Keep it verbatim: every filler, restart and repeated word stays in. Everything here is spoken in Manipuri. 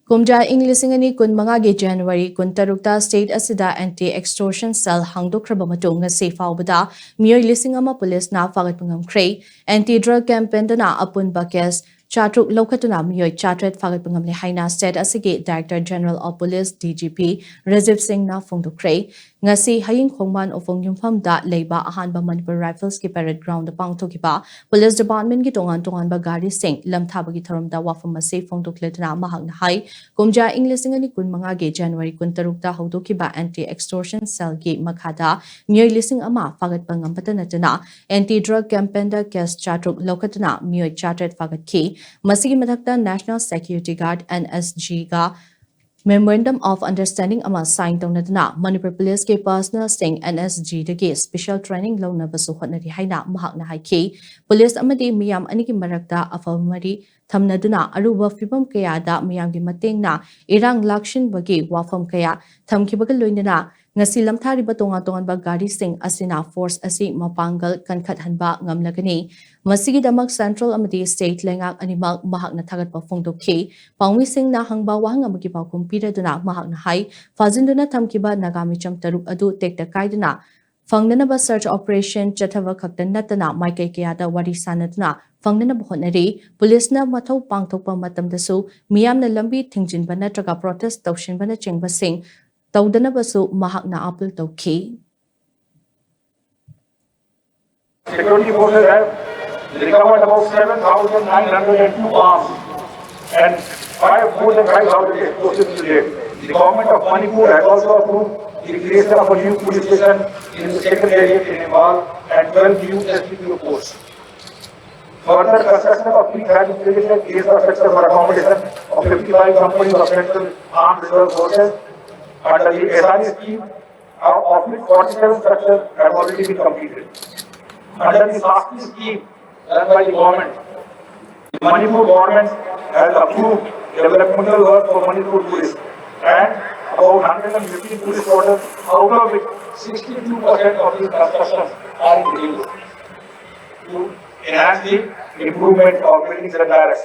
ꯀꯨꯝꯖꯥ ꯏꯪ ꯂꯤꯁꯤꯡ ꯑꯅꯤ ꯀꯨꯟ ꯃꯉꯥꯒꯤ ꯖꯅꯋꯥꯔꯤ ꯀꯨꯟ ꯇꯔꯨꯛꯇ state ꯑꯁꯤꯗ anti extortion cell ꯍꯥꯡꯗꯣꯛꯈ꯭ꯔꯕ ꯃꯇꯨꯡ ꯉꯁꯤ ꯐꯥꯎꯕꯗ ꯃꯤꯑꯣꯏ ꯂꯤꯁꯤꯡ ꯑꯃ ꯄꯨꯂꯤꯁꯅ ꯐꯥꯒꯠꯄ ꯉꯝꯈ꯭ꯔꯦ꯫ Anti drug campaignꯗꯅ ꯑꯄꯨꯟꯕ case ꯆꯥꯇ꯭ꯔꯨꯛ ꯂꯧꯈꯠꯇꯨꯅ ꯃꯤꯑꯣꯏ ꯆꯥꯇ꯭ꯔꯦꯠ ꯐꯥꯒꯠꯄ ꯉꯝꯂꯦ ꯍꯥꯏꯅ state ꯑꯁꯤꯒꯤ Director General of Police, D G P, Rajiv ꯁꯤꯡꯅ ꯐꯣꯡꯗꯣꯛꯈ꯭ꯔꯦ꯫ ꯉꯁꯤ ꯍꯌꯤꯡ ꯈꯣꯡꯕꯥꯟ ꯎꯐꯨꯡ ꯌꯨꯝꯐꯝꯗ ꯂꯩꯕ ꯑꯍꯥꯟꯕ ꯃꯅꯤꯄꯨꯔ Riflesꯀꯤ parade groundꯗ ꯄꯥꯡꯊꯣꯛꯈꯤꯕ ꯄꯨꯂꯤꯁ departmentꯀꯤ ꯇꯣꯉꯥꯟ ꯇꯣꯉꯥꯟꯕ ꯒꯥꯔꯤꯁꯤꯡ ꯂꯝꯊꯥꯕꯒꯤ ꯊꯧꯔꯝꯗ ꯋꯥꯐꯝ ꯑꯁꯤ ꯐꯣꯡꯗꯣꯛꯂꯗꯨꯅ ꯃꯍꯥꯛꯅ ꯍꯥꯏ, ꯀꯨꯝꯖꯥ ꯏꯪ ꯂꯤꯁꯤꯡ ꯑꯅꯤ ꯀꯨꯟ ꯃꯉꯥꯒꯤ ꯖꯅꯋꯥꯔꯤ ꯀꯨꯟ ꯇꯔꯨꯛꯇ ꯍꯧꯗꯣꯛꯈꯤꯕ anti extortion cellꯒꯤ ꯃꯈꯥꯗ ꯃꯤꯑꯣꯏ ꯂꯤꯁꯤꯡ ꯑꯃ ꯐꯥꯒꯠꯄ ꯉꯝꯕꯇ ꯅꯠꯇꯅ anti drug campaignꯗ case ꯆꯥꯇ꯭ꯔꯨꯛ ꯂꯧꯈꯠꯇꯨꯅ ꯃꯤꯑꯣꯏ ꯆꯥꯇ꯭ꯔꯦꯠ ꯐꯥꯒꯠꯈꯤ꯫ ꯃꯁꯤꯒꯤ ꯃꯊꯛꯇ National Security Guard, NSGꯒ memorandum of understanding ꯑꯃ sign ꯇꯧꯅꯗꯨꯅ ꯃꯅꯤꯄꯨꯔ ꯄꯨꯂꯤꯁꯀꯤ personnelꯁꯤꯡ NSGꯗꯒꯤ special training ꯂꯧꯅꯕꯁꯨ ꯍꯣꯠꯅꯔꯤ ꯍꯥꯏꯅ ꯃꯍꯥꯛꯅ ꯍꯥꯏꯈꯤ꯫ ꯄꯨꯂꯤꯁ ꯑꯃꯗꯤ ꯃꯤꯌꯥꯝ ꯑꯅꯤꯒꯤ ꯃꯔꯛꯇ ꯑꯐꯕ ꯃꯔꯤ ꯊꯝꯅꯗꯨꯅ ꯑꯔꯨꯕ ꯐꯤꯚꯝ ꯀꯌꯥꯗ ꯃꯤꯌꯥꯝꯒꯤ ꯃꯇꯦꯡꯅ ꯏꯔꯥꯡ ꯂꯥꯛꯁꯤꯟꯕꯒꯤ ꯋꯥꯐꯝ ꯀꯌꯥ ꯊꯝꯈꯤꯕꯒ ꯂꯣꯏꯅꯅ ꯉꯁꯤ ꯂꯝꯊꯥꯔꯤꯕ ꯇꯣꯉꯥꯟ ꯇꯣꯉꯥꯟꯕ ꯒꯥꯔꯤꯁꯤꯡ ꯑꯁꯤꯅ force ꯑꯁꯤ ꯃꯄꯥꯡꯒꯜ ꯀꯟꯈꯠꯍꯟꯕ ꯉꯝꯂꯒꯅꯤ꯫ ꯃꯁꯤꯒꯤꯗꯃꯛ central ꯑꯃꯗꯤ state ꯂꯩꯉꯥꯛ ꯑꯅꯤꯃꯛ ꯃꯍꯥꯛꯅ ꯊꯥꯒꯠꯄ ꯐꯣꯡꯗꯣꯛꯈꯤ꯫ ꯄꯥꯎꯃꯤꯁꯤꯡꯅ ꯍꯪꯕ ꯋꯥꯍꯪ ꯑꯃꯒꯤ ꯄꯥꯎꯈꯨꯝ ꯄꯤꯔꯗꯨꯅ ꯃꯍꯥꯛꯅ ꯍꯥꯏ, ꯐꯥꯖꯤꯟꯗꯨꯅ ꯊꯝꯈꯤꯕ ꯅꯥꯒꯥ ꯃꯤꯆꯝ ꯇꯔꯨꯛ ꯑꯗꯨ ꯇꯦꯛꯇ ꯀꯥꯏꯗꯅ ꯐꯪꯅꯅꯕ search operation ꯆꯠꯊꯕ ꯈꯛꯇ ꯅꯠꯇꯅ ꯃꯥꯏꯀꯩ ꯀꯌꯥꯗ ꯋꯥꯔꯤ ꯁꯥꯅꯗꯨꯅ ꯐꯪꯅꯅꯕ ꯍꯣꯠꯅꯔꯤ꯫ ꯄꯨꯂꯤꯁꯅ ꯃꯊꯧ ꯄꯥꯡꯊꯣꯛꯄ ꯃꯇꯝꯗꯁꯨ ꯃꯤꯌꯥꯝꯅ ꯂꯝꯕꯤ ꯊꯤꯡꯖꯤꯟꯕ ꯅꯠꯇ꯭ꯔꯒ protest ꯇꯧꯁꯤꯟꯕꯅꯆꯤꯡꯕꯁꯤꯡ ꯇꯧꯗꯅꯕꯁꯨ ꯃꯍꯥꯛꯅ appeal ꯇꯧꯈꯤ꯫ Security forces have recovered about seven thousand nine hundred and two arms and five, more than five thousand explosives to date. The government of Manipur has also approved the creation of a new police station in the Secretariat in Imphal and twelve new S D P O posts. Further construction of prefabricated infrastructure for accommodation of fifty-five companies of Central Armed Reserve Forces under the S R E scheme, of which forty-seven structures have already been completed. Under the SASTI scheme run by the government, the Manipur government has approved developmental work for Manipur police and about hundred and fifteen police quarters, out of which sixty-two percent of these constructions are in Delhi to enhance the improvement of buildings and barracks.